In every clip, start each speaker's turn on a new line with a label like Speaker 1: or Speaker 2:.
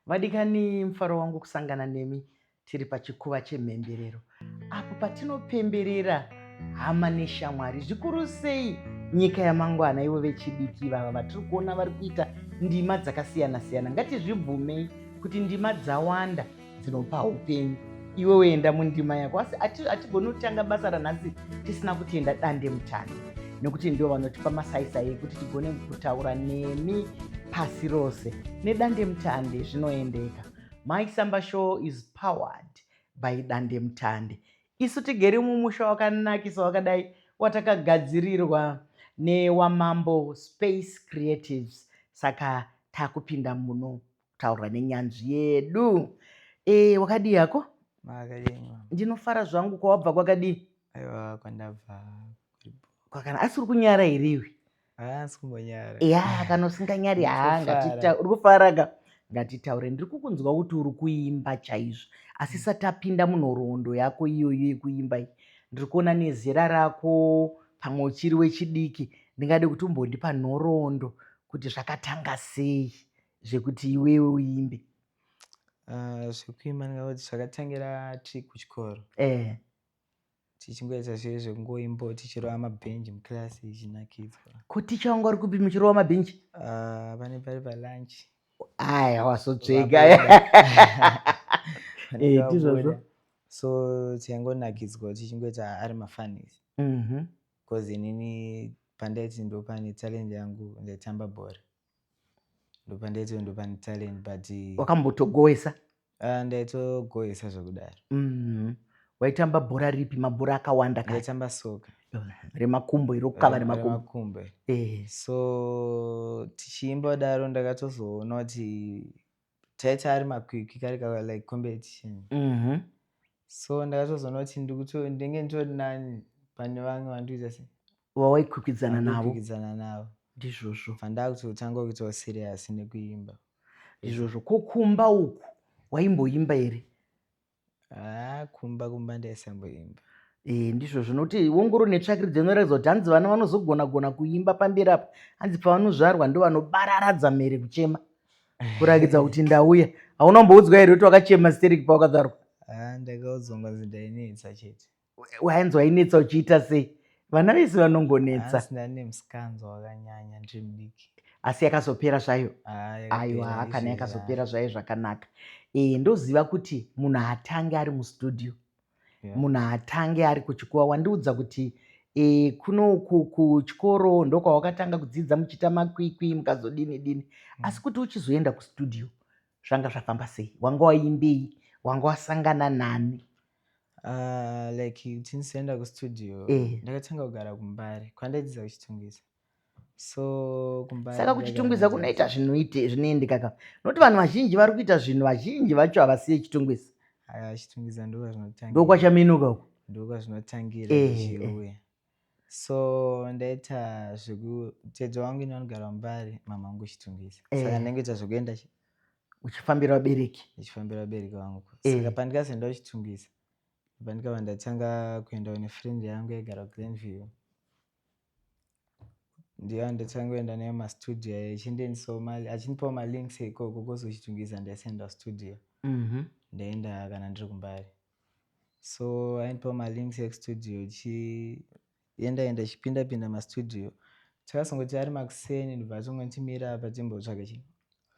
Speaker 1: Vadikani, mufaro wangu kusangana nemi tiri pachikuva chemhemberero apo patinopemberera hama neshamwari, zvikuru sei nyika yamangwana, ivo vechidiki ivava vatiri kuona vari kuita ndima dzakasiyana siyana. Ngatizvibvumei kuti ndima dzawanda dzinopa upenyu. Iwe woenda mundima yako, asi hatigoni kutanga basa ranhasi tisina kutenda dande mutande, nekuti ndivo vanotipa masaisai ekuti tigone kutaura nemi pasi rose. Nedande mutande zvinoendeka. Mike Samba Show is powered by Dande Mutande. Isu tigere mumusha wakanakisa wakadai watakagadzirirwa newaMambo Space Creatives, saka takupinda muno kutaura nenyanzvi yedu. Wakadii hako?
Speaker 2: Makadini?
Speaker 1: Ndinofara zvangu. Kwawabva kwakadii?
Speaker 2: Aiwa, kwandabva kuripo.
Speaker 1: Kwakana, asi uri kunyara here iwe?
Speaker 2: Haasi kumbonyara.
Speaker 1: Ya, kana usinganyari, ha.
Speaker 2: Ndikufara.
Speaker 1: Uri kufara ka? Ngatitaure. Ndiri kukunzwa kuti uri kuimba chaizvo, asi satapinda munhoroondo yako iyoyo yekuimba iyi, ndiri kuona nezera rako pamwe uchiri wechidiki. Ndingade kuti umbondipa nhoroondo kuti zvakatanga sei zvekuti iwewe uimbe.
Speaker 2: Zvekuimba ndingangoti zvakatangira tiri kuchikoro. Tichingoita zviye zvekungoimbawo tichirova mabhenji mukirasi, ichinakidzwa.
Speaker 1: Ko ticha wangu ari kupi muchirova mabhenji?
Speaker 2: Pane pari palunch.
Speaker 1: Aya, wazotsvega.
Speaker 2: Vanenge
Speaker 1: Ndizvozvo.
Speaker 2: vabuda. So taingonakidzwa tichingoita ari mafunnies. Because inini pandaiti ndopane talent yangu, ndaitamba bhora. Ndopandaiti ndopane talent, but
Speaker 1: Wakambotogoesa?
Speaker 2: Ndaitogoesa zvekudaro.
Speaker 1: Waitamba bhora ripi? Mabhora akawanda kare.
Speaker 2: Ndaitamba soka.
Speaker 1: Remakumbo iro, kukava remakumbo.
Speaker 2: Remakumbo. So tichiimba kudaro, ndakatozoona kuti taita ari makwikwi kari ka like competition. So ndakatozoona kuti ndinge nditori nani pane vamwe vandikuita se
Speaker 1: Wawaikwikwidzana navo.
Speaker 2: Kwikwidzana navo.
Speaker 1: Ndizvozvo.
Speaker 2: Bva ndakutotanga kuitawo serious nekuimba.
Speaker 1: Ndizvozvo. Ko kumba uku waimboimba here?
Speaker 2: Ah, kumba ndaisamboimba.
Speaker 1: Ndizvozvo, nokuti ongororo netsvakiridzo inoratidza kuti hanzi vana vanozogona gona kuimba pamberi apa, hanzi pavanozvarwa ndo vanobararadza mhere kuchema kurakidza kuti ndauya. Hauna kumboudzwa here kuti wakachema stereki pawakazvarwa?
Speaker 2: Ah, ndakaudzwa ngonzi ndainetsa chete.
Speaker 1: Wainzi wainetsa uchiita sei? Vana vese vanongonetsa.
Speaker 2: Asi ndane musikanzwa wakanyanya ndiri mudiki.
Speaker 1: Asi yakazopera zvayo?
Speaker 2: Ah, yakapera.
Speaker 1: Aiwa, kana
Speaker 2: izvezvi.
Speaker 1: Yakazopera zvayo zvakanaka. Ndoziva kuti munhu haatange ari mustudio. Munhu haatange ari kuchikuva. Wandiudza kuti kunoku kuchikoro ndokwawakatanga kudzidza muchiita makwikwi, mukazodini dini. Asi kuti uchizoenda kustudio zvanga zvafamba sei? Wanga waimbei? Wanga wasangana nani?
Speaker 2: Like kuti ndizoenda kustudio, ndakatanga kugara kuMbare kwandaidzidza kuChitungwiza. So kuMbare
Speaker 1: Saka kuChitungwiza kunoita zvinoite zvinoendeka ka, nokuti vanhu vazhinji vari kuita zvinhu, vazhinji vacho havasiye Chitungwiza.
Speaker 2: Aya, Chitungwiza ndokwazvinotangira.
Speaker 1: Ndokwachaminuka uko.
Speaker 2: Ndokwazvinotangira zvichiuya. So ndaita zveku tete wangu ini vanogara muMbare, mama vangu Chitungwiza, saka ndingoita zvekuenda
Speaker 1: Uchifambira vabereki.
Speaker 2: Ndichifambira vabereki vangu. Saka pandikazoenda kuChitungwiza, pandikabva ndatanga kuendawo nefriend yangu yaigara kuGlenview, ndiyo ndatanga kuenda nayo mastudio ayo, achindiendisawo mali, achindipawo malinks ikoko kozi kuChitungwiza ndaisaenda kustudio. Ndaenda kana ndiri kuMbare. So aindipawo malinks ekustudio, chienda enda, chipinda pinda mastudio. Takazongoti ari makuseni, ndobva atongotimira apa, timbotsvaga chi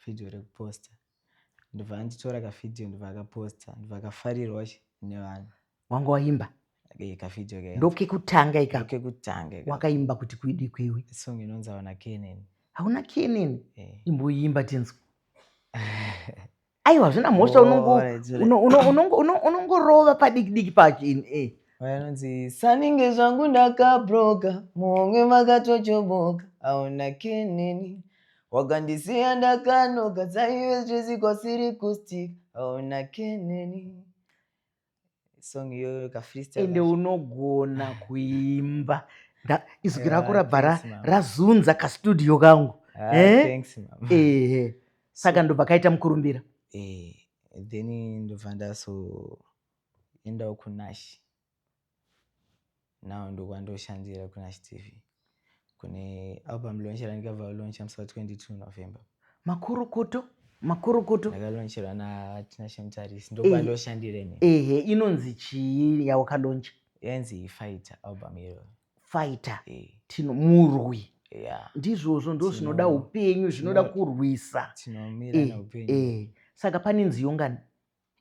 Speaker 2: vhidhiyo rekuposta. Ndobva anditora kavhidhiyo, ndobva akaposta, ndobva akafarirwa chi nevanhu.
Speaker 1: Wanga waimba?
Speaker 2: Kavhidhiyo kaenda.
Speaker 1: Ndokekutanga ikako?
Speaker 2: Kekutanga ikako.
Speaker 1: Wakaimba kuti kuidi kwewe?
Speaker 2: Song inonzi "Hauna Keneni".
Speaker 1: "Hauna Keneni"?
Speaker 2: Eh.
Speaker 1: Imboimba tinzwa. Aiwa, zvina mhosva.
Speaker 2: Oh, alright, alright.
Speaker 1: Unongorova padiki diki pacho ini.
Speaker 2: Vanonzi saninge zvangu ndakabroka, muhomwe makatochoboka, hauna keneni, wakandisiya ndakanoka, dzaive stress kwasiri kustika, hauna keneni. Song iyoyo kafreestyle.
Speaker 1: Ende unogona kuimba. Izwi rako rabva
Speaker 2: Thanks, mama.
Speaker 1: razunza kastudio kangu.
Speaker 2: Ah,
Speaker 1: Eh?
Speaker 2: thanks, mama.
Speaker 1: Ehe, saka ndobva kaita mukurumbira.
Speaker 2: Then ndobva ndazoendawo kuNash. Now ndokwandoshandira kuNash TV, kune album launch randikabva launcha musi wa22 November.
Speaker 1: Makurukuto. Makorokoto.
Speaker 2: Ndakalauncherwa naTinashe Mutarisi, ndokwandoshandira ini.
Speaker 1: Ehe, inonzi chii yawakalauncha?
Speaker 2: Yainzi Fighter, album iyoyo.
Speaker 1: Fighter. Tino murwi. Ndizvozvo, ndo zvinoda upenyu, zvinoda kurwisa.
Speaker 2: Tinomira neupenyu.
Speaker 1: Saka pane nziyo ngani?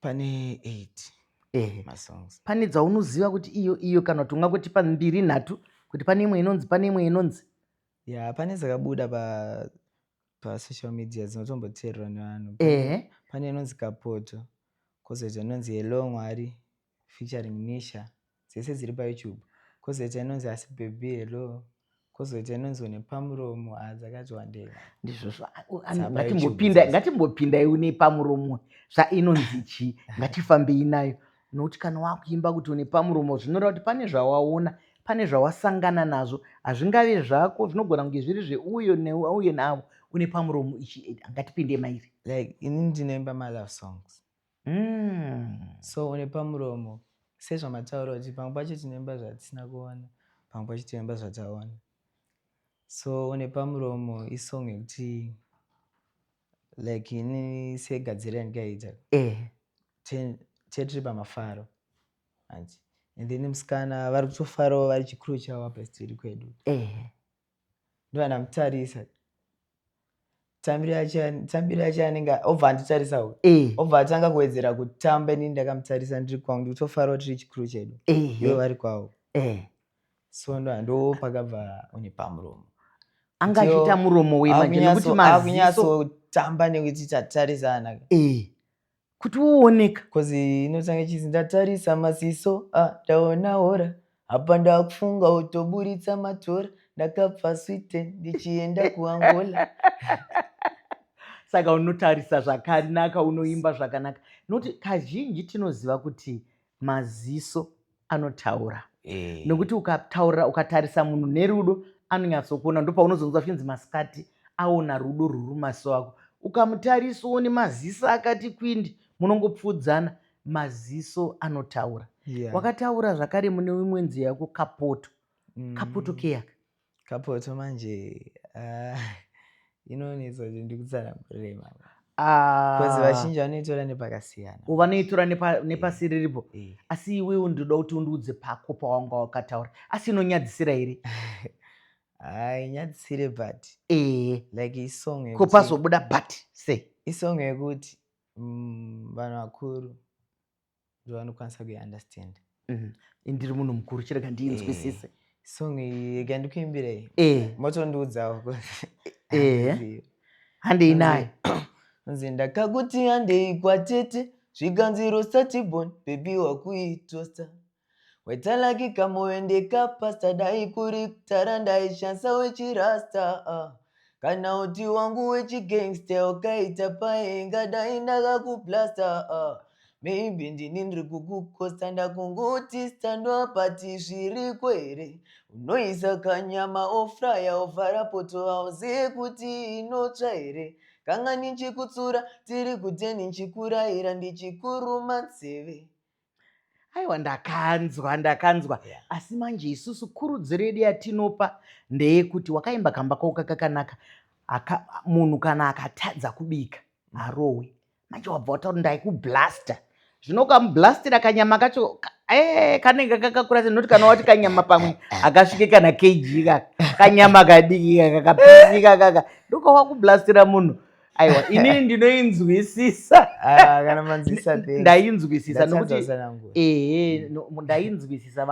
Speaker 2: Pane 8 masongs.
Speaker 1: Pane dzaunoziva kuti iyo iyo, kana kuti ungangoti pambiri nhatu, kuti pane imwe inonzi, pane imwe inonzi?
Speaker 2: Ya, pane dzakabuda pasocial media dzinotomboteererwa nevanhu. Pane inonzi Kapoto, kwozoita inonzi Hello Mwari featuring Nisha, dzese dziri paYouTube. Kwozoita inonzi Asi Baby Hello, kwozoita inonzi Une Pamuromo. A, dzakati wandei.
Speaker 1: Ndizvozvo.
Speaker 2: Dzapa
Speaker 1: Ngatimbopinda
Speaker 2: YouTube.
Speaker 1: Ngatimbopindai Une Pamuromo, zvainonzi chii? Ngatifambei nayo, nokuti kana wakuimba kuti une pamuromo, zvinoreva kuti pane zvawaona, pane zvawasangana nazvo. Hazvingave zvako, zvinogona kunge zviri zveuyo neuyo navo. Une pamuromo ichi, ngatipinde mairi.
Speaker 2: Like, ini ndinoimba malove songs. So Une Pamuromo, sezvamataura kuti pamwe pacho tinoimba zvatisina kuona, pamwe pacho tinoimba zvataona. So Une Pamuromo isong yekuti, like, ini segadzira yandikaita, tetiri pamafaro anti, and then musikana vari kutofarawo, vari chikuru chavo apa tiri kwedu. Ndobva ndamutarisa, tambiro yacho anenge obva anditarisawo, obva atanga kuwedzera kutamba. Inini ndakamutarisa, ndiri kwangu, ndikutofarawo, tiri chikuru chedu, ivo vari kwavo. So ndo pakabva Une Pamuromo.
Speaker 1: Anga achiita muromo wei manje? Nekuti maziso
Speaker 2: Akunyatso-tamba nekuti tatarisana.
Speaker 1: Kuti uoneka.
Speaker 2: 'Cause inotanga ichizi, "Ndatarisa maziso, ah, ndaona hora apa, ndakufunga utoburitsa matora, ndakabva Sweden ndichienda kuAngola."
Speaker 1: Saka unotarisa zvakanaka, unoimba zvakanaka, nokuti kazhinji tinoziva kuti maziso anotaura. Nokuti ukataura, ukatarisa munhu nerudo, anonyatsokuona. Ndopaunozonzwa zvinzi masikati aona rudo rwuri mumaziso ako. Ukamutarisawo nemaziso akati kwindi, munongopfuudzana. Maziso anotaura. Wakataura zvakare mune imwe nziyo yako Kapoto. Kapoto keyaka?
Speaker 2: Kapoto manje, ah, inonetsa kuti ndikutsanangurire mama,
Speaker 1: Ah.
Speaker 2: because vazhinji vanoitora nepakasiyana.
Speaker 1: Vanoitora nepasiriripo. Asi iwewe ndinoda kuti undiudze pako pawanga wakataura. Asi inonyadzisira here?
Speaker 2: Hainyadzisire, but like, isong
Speaker 1: Ko pazobuda "but" sei?
Speaker 2: Isong yekuti vanhu vakuru ndo vanokwanisa kuiunderstand.
Speaker 1: Ndiri munhu mukuru, chirega ndiinzwisise.
Speaker 2: Song iyi, rega ndikuimbirei, motondiudzawo.
Speaker 1: Handei nayo.
Speaker 2: Nzi, "Ndakakuti handei kwatete, zvikanzi roaster T-bone, baby wakuitosta, waita lucky kamoyo ndekapasta, dai kuri kutara ndaishandisa wechirasta, ah. Kana uti wangu wechigangster ukaita paenga, dai ndakakublasta, ah. Maybe ndini ndiri kukukosta, ndakunguti standwa, pati zviriko here? Unoisa kanyama, ofraya, ovhara poto, hauzivi kuti inotsva here? Kanga ndichikutsura tiri kuteni, ndichikurayira, ndichikuruma nzeve."
Speaker 1: Aiwa, ndakanzwa, ndakanzwa. Asi manje isusu kurudziro yedu yatinopa ndeyekuti wakaimba kamba kauka kakanaka. Munhu kana akatadza kubika harohwe. Manje wabva wataura ndaikublasta, zvino ukamublastira kanyama kacho kanenge kakakura se, noti kana wati kanyama pamwe akasvike kana kg, kaka kanyama kadiki kaka kapisika kaka, ndokawakublastira munhu. Aiwa, inini ndinoinzwisisa.
Speaker 2: Ah, kana manzwisisa, thanks.
Speaker 1: Ndainzwisisa
Speaker 2: Ndatadza
Speaker 1: nokuti
Speaker 2: kutsanangura.
Speaker 1: Ehe, no, ndainzwisisa.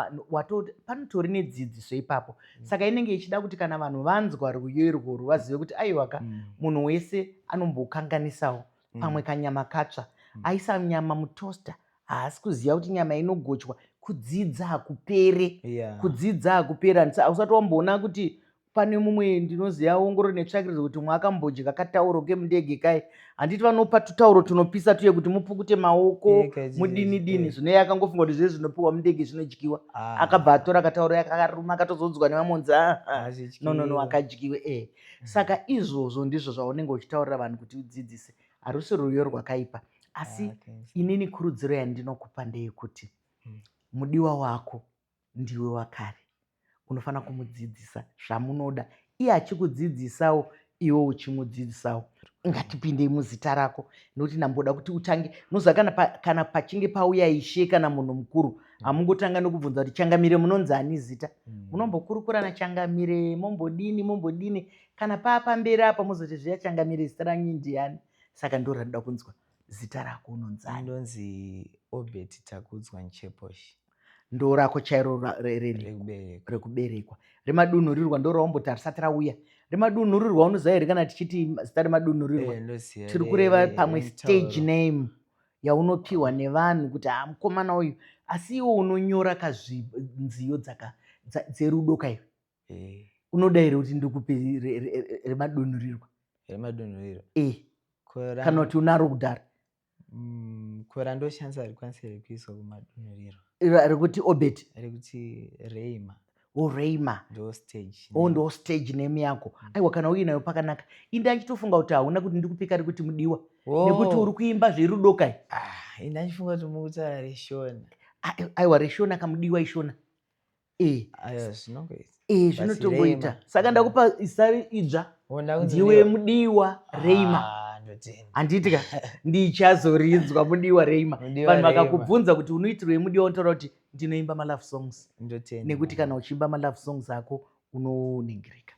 Speaker 1: Panotori nedzidziso ipapo. Saka inenge ichida kuti kana vanhu vanzwa rwiyo irworwo vazive kuti aiwaka, munhu wese anombokanganisawo. Pamwe kanyama katsva, aisa nyama mutoaster, haasi kuziva kuti nyama inogochwa. Kudzidza hakupere. Kudzidza hakupere. Hausati wamboona kuti pane mumwe, ndinoziva ongororo netsvakiridzo kuti mumwe akambodya katauro kemundege kai. Handiti vanopa tutauro tunopisa tuye kuti mupukute maoko, mudini dini? Zvino iye akangofunga kuti zve zvinopiwa mundege zvinodyiwa. Akabva atora katauro, akaruma, akatozodzwa nemamonzi.
Speaker 2: Hazvidyiwa.
Speaker 1: No, no, no, akadyiwe e. Saka izvozvo ndizvo zvaunenge uchitaurira vanhu kuti udzidzise. Harusi rwiyo rwakaipa, asi
Speaker 2: Ah, thanks.
Speaker 1: inini kurudziro yandinokupa ndeyekuti mudiwa wako ndiwe wakare, unofanira kumudzidzisa zvamunoda, iye achikudzidzisawo. Iwe uchimudzidzisawo. Ngatipindei muzita rako nokuti ndamboda kuti utange. Unoziva kana, pa, kana pachinge pauya ishe kana munhu mukuru, hamungotanga nokubvunza kuti changamire munonzi ani zita. Munombokurukura nachangamire, mombodini mombodini, kana paa pamberi apa mozoti zviya changamire zita ranyu ndiani. Saka ndo randoda kunzwa, zita rako unonzani?
Speaker 2: Ndonzi Obert Takudzwa Ncheposhi.
Speaker 1: Ndo rako chairo
Speaker 2: rekuberekwa?
Speaker 1: Rekuberekwa. Remadunhurirwa ndo rawamboti harisati rauya. Remadunhurirwa unoziva here kana tichiti zita remadunhurirwa?
Speaker 2: Ndoziva.
Speaker 1: Tiri kureva pamwe stage name yaunopiwa nevanhu kuti ha, mukomana uyu. Asi iwo unonyora kazvinziyo dzerudo kaiwe, unoda here kuti ndikupe remadunhurirwa?
Speaker 2: Remadunhurirwa?
Speaker 1: E, kana kuti unaro kudhara?
Speaker 2: Ko randoshandisa rikwanisa here kuiswa kumadunhurirwa?
Speaker 1: Rekuti Obert?
Speaker 2: Rekuti Reima.
Speaker 1: O, Reima.
Speaker 2: Ndo stage.
Speaker 1: O, ndo stage name yako. Aiwa, kana uinayo pakanaka. Inda ndichitofunga kuti hauna, kuti ndikupika rekuti Mudiwa, nekuti uri kuimba zverudo kai.
Speaker 2: Ah, inda ndichifunga kuti mukutaura reshona.
Speaker 1: Aiwa, reshona kamudiwa ishona e.
Speaker 2: Aiwa, zvinongoita.
Speaker 1: E,
Speaker 2: But
Speaker 1: zvinotongoita.
Speaker 2: Reima.
Speaker 1: Saka ndakupa zita idzva. Ndiwe Mudiwa Reima.
Speaker 2: Ah, ndotenda.
Speaker 1: Handiti ka ndichazorinzwa Mudiwa Reima.
Speaker 2: Mudiwa
Speaker 1: Vanhu
Speaker 2: Reima.
Speaker 1: vakakubvunza kuti unoitirwei Mudiwa, unotaura kuti ndinoimba malove songs.
Speaker 2: Ndotenda.
Speaker 1: Nekuti kana uchiimba malove songs ako unoningirika.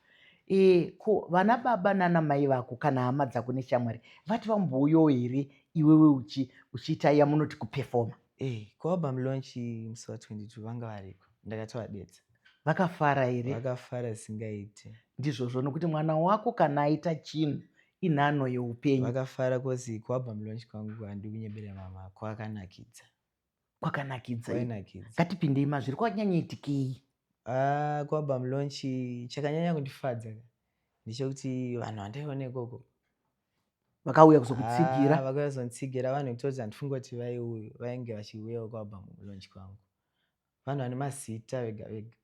Speaker 1: E, ko vana baba nana mai vako kana hama dzako neshamwari vati vambouyawo here iwewe uchiita yamunoti kupefoma?
Speaker 2: Kualbum launch musi wa22 vanga variko, ndakatovadetsa.
Speaker 1: Vakafara here?
Speaker 2: Vakafara zvisingaiti.
Speaker 1: Ndizvozvo, nokuti mwana wako kana aita chinhu inhano yeupenyu.
Speaker 2: Vakafara 'cause kualbum launch kwangu, handi kunyebera mama, kwakanakidza.
Speaker 1: Kwakanakidza.
Speaker 2: Kwainakidza.
Speaker 1: Ngatipindei mazviri, kwakanyanyaitikei?
Speaker 2: Ah, kualbum launch chakanyanya kundifadza ndechekuti vanhu vandaiona ikoko
Speaker 1: vakauya kuzokutsigira.
Speaker 2: Ah, vakauya kuzonditsigira, vanhu vekutoti handifungi kuti vainge vachiuyawo kualbum launch kwangu, vanhu vane mazita vega vega,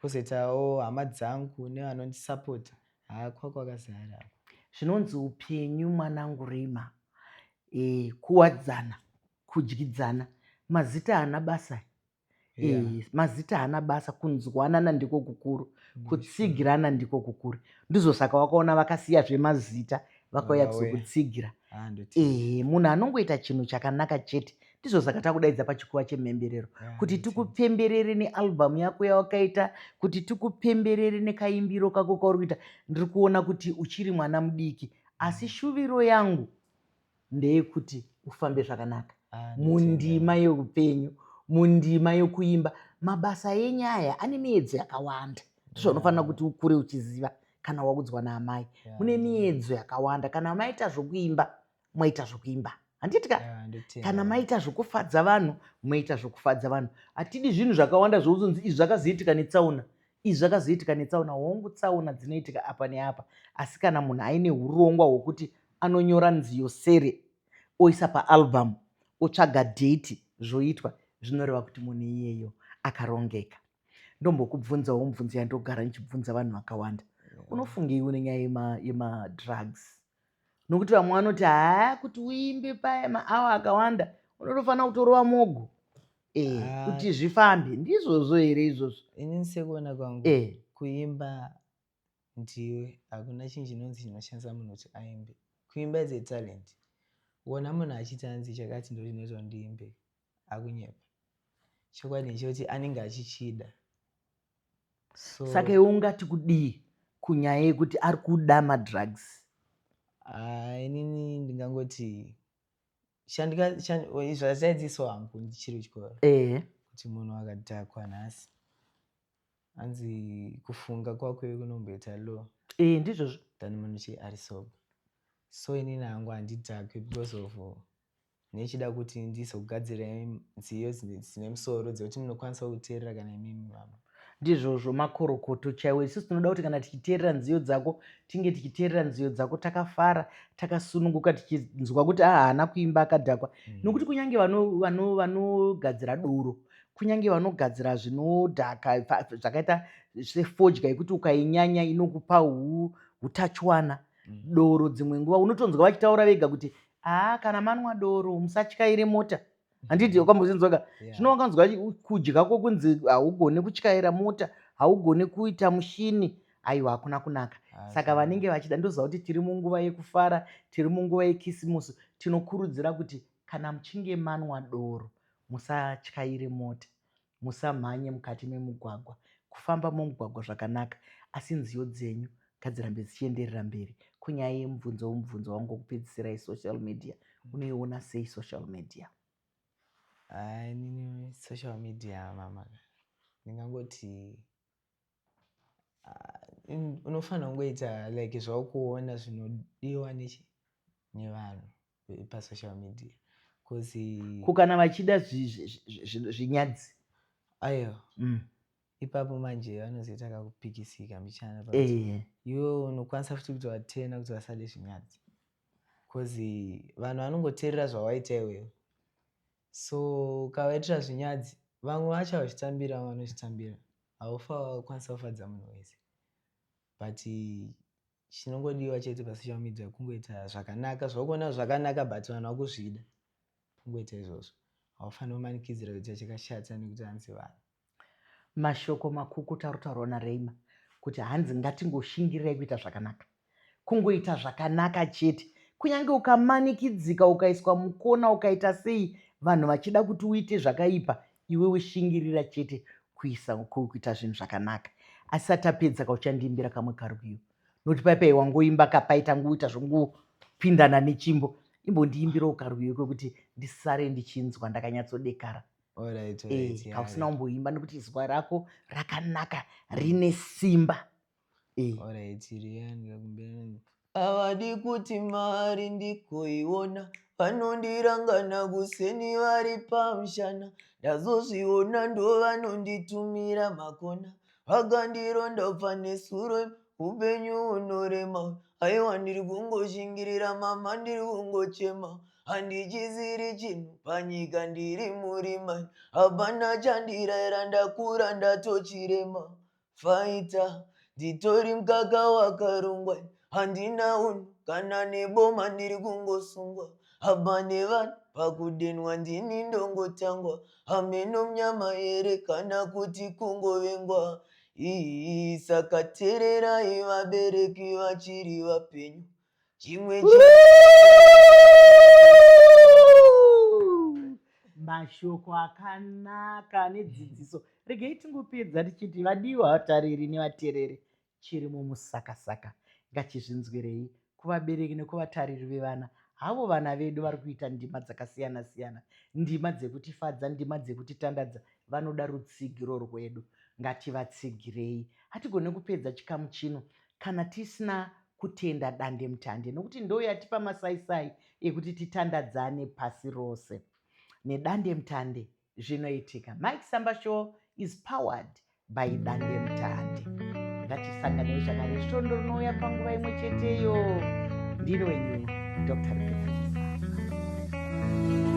Speaker 2: kwozoitawo hama dzangu nevanondisapota. Haa, kwakazara.
Speaker 1: Zvinonzi upenyu, mwanangu Rima, kuwadzana, kudyidzana, mazita haana basa. Mazita haana basa, kunzwanana ndiko kukuru, kutsigirana ndiko kukuru. Ndizvo saka wakaona vakasiya zvemazita, vakauya
Speaker 2: Vakauya.
Speaker 1: kuzokutsigira.
Speaker 2: Ah, ndotenda.
Speaker 1: Munhu anongoita chinhu chakanaka chete. Ndizvo saka takudaidza pachikuva chemhemberero kuti tikupemberere nealbum yako yawakaita, kuti tikupemberere nekaimbiro kako kauri kuita. Ndiri kuona kuti uchiri mwana mudiki, asi shuviro yangu ndeyekuti ufambe zvakanaka
Speaker 2: Ah, ndotenda.
Speaker 1: mundima yeupenyu, mundima yokuimba. Mabasa enyaya ane miedzo yakawanda, ndizvo unofanira kuti ukure uchiziva kana wakudzwa naamai. Mune miedzo yakawanda. Kana maita zvokuimba, mwaita zvokuimba, handiti ka?
Speaker 2: Yeah, ndotenda.
Speaker 1: Kana maita zvokufadza vanhu, moita zvokufadza vanhu. Hatidi zvinhu zvakawanda zvouzonzi izvi zvakazoitika netsaona, izvi zvakazoitika netsaona. Hongu, tsaona dzinoitika apa neapa, asi kana munhu aine urongwa hwokuti anonyora nziyo sere, oisa paalbum, otsvaga date, zvoitwa, zvinoreva kuti munhu iyeyo akarongeka. Ndombokubvunzawo mubvunzo yandogara ndichibvunza vanhu vakawanda. Unofungei nenyaya yemadrugs? Nokuti vamwe vanoti haa, kuti uimbe paya maawa akawanda unotofanira kutorova mogo
Speaker 2: Ah.
Speaker 1: kuti zvifambe. Ndizvozvo here izvozvo?
Speaker 2: Inini sekuona kwangu, kuimba ndiwe, hakuna chinhu chinonzi chinoshandisa munhu kuti aimbe. Kuimba is a talent. Uona munhu achiti hanzi chakati ndo chinoita kuti ndiimbe, akunyepa. Chokwadi ndechekuti anenge achichida, so
Speaker 1: Saka iwe ungati kudii kunyaya yekuti ari kuda madrugs?
Speaker 2: Ah, inini ndingangoti zvachaidziso hangu ndichiri kuchikoro kuti munhu akadhakwa nhasi, hanzi kufunga kwako kunomboita low
Speaker 1: Ndizvozvo.
Speaker 2: than munhu chi ari sober. So inini hangu handidhakwe because of nechida kuti ndizogadzira nziyo dzine musoro dzekuti munokwanisa kuteerera kana imimi mama.
Speaker 1: Ndizvozvo, makorokoto chaiwo. Isusu tinoda kuti kana tichiteerera nziyo dzako, tinge tichiteerera nziyo dzako takafara, takasununguka, tichinzwa kuti a, haana kuimba akadhakwa. Nokuti kunyange vanogadzira doro, kunyange vanogadzira zvinodhaka zvakaita sefodya yekuti ukainyanya inokupa utachiwana, doro, dzimwe nguva unotonzwa vachitaura vega kuti haa, kana manwa doro musatyaire mota, handiti wakambozvinzwaka?
Speaker 2: Yeah.
Speaker 1: Zvino wakanzwa kudya kwokunzi haugone kutyaira mota, haugone kuita mushini, aiwa, hakuna kunaka.
Speaker 2: Ah,
Speaker 1: Saka vanenge vachida, ndoziva kuti tiri munguva yekufara, tiri munguva yekisimusi, tinokurudzira kuti kana muchinge manwa doro, musatyaire mota, musamhanye mukati memugwagwa, kufamba mumugwagwa zvakanaka, asi nziyo dzenyu ngadzirambe dzichienderera mberi. Kunyaya yemubvunzo, mubvunzo wangu wekupedzisira yesocial media, unoiona sei social media?
Speaker 2: Hayi, inini social media, mama, ndingangoti, ah, unofanira kungoita like zvaukuona zvinodiwa nechi nevanhu pasocial media, because
Speaker 1: Ko kana vachida zvinyadzi?
Speaker 2: Aiwa, ipapo manje vanozoita kakupikisika mbichana pakuti iwe unokwanisa futi kuti vatena kuti vasade zvinyadzi, because vanhu vanongoteerera zvawaita iwewe. So ukavaitira zvinyadzi, vamwe vacho vachitambira, vamwe vanozvitambira. Haufa wakwanisa kufadza munhu wese, but chinongodiwa chete pasocial media kungoita zvakanaka, zvaukuona zvakanaka, but vanhu vakuzvida, kungoita izvozvo. Haufaniri kumanikidzira kuita chakashata nekuti hanzi vanhu.
Speaker 1: Mashoko makukuta arikutaurwa naRaymer kuti hanzi ngatingoshingirirai kuita zvakanaka, kungoita zvakanaka chete, kunyange ukamanikidzika, ukaiswa mukona, ukaita sei, vanhu vachida kuti uite zvakaipa, iwewe shingirira chete kuita zvinhu zvakanaka. Asi atapedza kauchandiimbira kamwe karwiyo, nokuti paipai wangoimba kapaita nguita zvongopindana nechimbo. Imbondiimbirawo karwiyo kwekuti ndisare ndichinzwa ndakanyatsodekara.
Speaker 2: Alright,
Speaker 1: alright, yeah, kausina kumboimba, nekuti izwa rako rakanaka, rine simba.
Speaker 2: Alright, riya. Havadi kuti mari ndikoiona, vanondirangana kuseni vari pamushana. Ndazozviona, ndo vanonditumira makona, vakandironda pane suro. Upenyu unorema, aiwa, ndiri kungoshingirira, mama, ndiri kungochema. Handichiziri chinhu panyika, ndiri murima, hapana chandirayira, ndakura ndatochirema. Faita nditori mukaka wakarungwa, handina unhu kana neboma, ndiri kungosungwa haba nevanhu pakudenwa, ndini ndongotangwa. Hameno munyama here kana kuti kungovengwa. Ii, saka teererai vabereki vachiri vapenyu, chimwe.
Speaker 1: Mashoko akanaka nedzidziso. Regei tingopedza tichiti, vadiwa vatariri nevateereri, chiri mumusakasaka ngachizvinzwirei. Kuvabereki nekuvatariri vevana, havo vana vedu vari kuita ndima dzakasiyana siyana, ndima dzekutifadza, ndima dzekutitandadza, vanoda rutsigiro rwedu. Ngativatsigirei. Hatigone kupedza chikamu chino kana tisina kutenda Dande Mutande, nokuti ndo yatipa masaisai ekuti titandadzane pasi rose. Nedande Mutande zvinoitika. Mike Samba Show is powered by Dande Mutande. Ngatisanganei zvakare svondo rinouya panguva imwe cheteyo. Ndini wenyu Dr Rebecca Chisamba.